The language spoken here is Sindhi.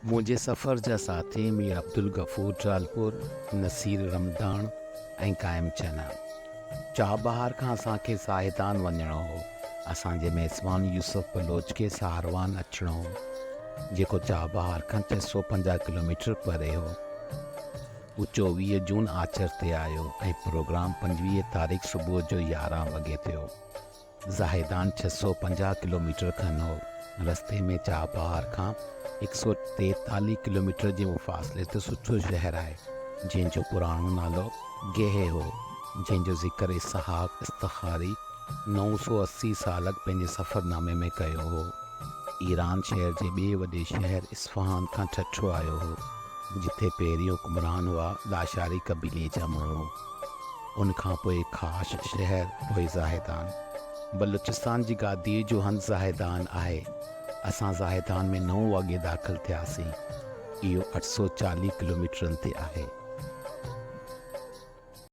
منهنجي سفر جا ساٿي مير عبدالغفور ٽالپور، نصير رمضاڻ ۽ قائم چنا. چابهار کان اسان کي زاهدان وڃڻو هو. اسان جي ميزبان يوسف بلوچ کي ساروان اچڻو هو، جيڪو چابهار کان 650 ڪلوميٽر پري هو. هو 24 جون آچر تي آيو ۽ پروگرام 25 تاريخ صبح جو 11 وڳي ٿيو. زاهدان 650 ڪلوميٽر کن هو. رستي ۾ چابهار کان 143 ڪلوميٽر جي مفاصلي تي سٺو شهر آهي، جنهن جو پراڻو نالو گيهه هو، جنهن جو ذڪر اسحاق اصطخاري 980 سال اڳ پنهنجي سفرنامي ۾ ڪيو هو. ايران شهر جي ٻئي وڏي شهر اصفهان کان ٺٺو آيو هو، جتي پهرين حڪمران هئا لاشاري قبيلي جا ماڻهو. ان کان پوء خاش شهر، پوء زاهدان. بلوچستان جي گاديء جو هنڌ زاهدان آهي. اسان زاهدان ۾ نو وڳي داخل ٿياسين. اهو 840 ڪلوميٽرن تي آهي.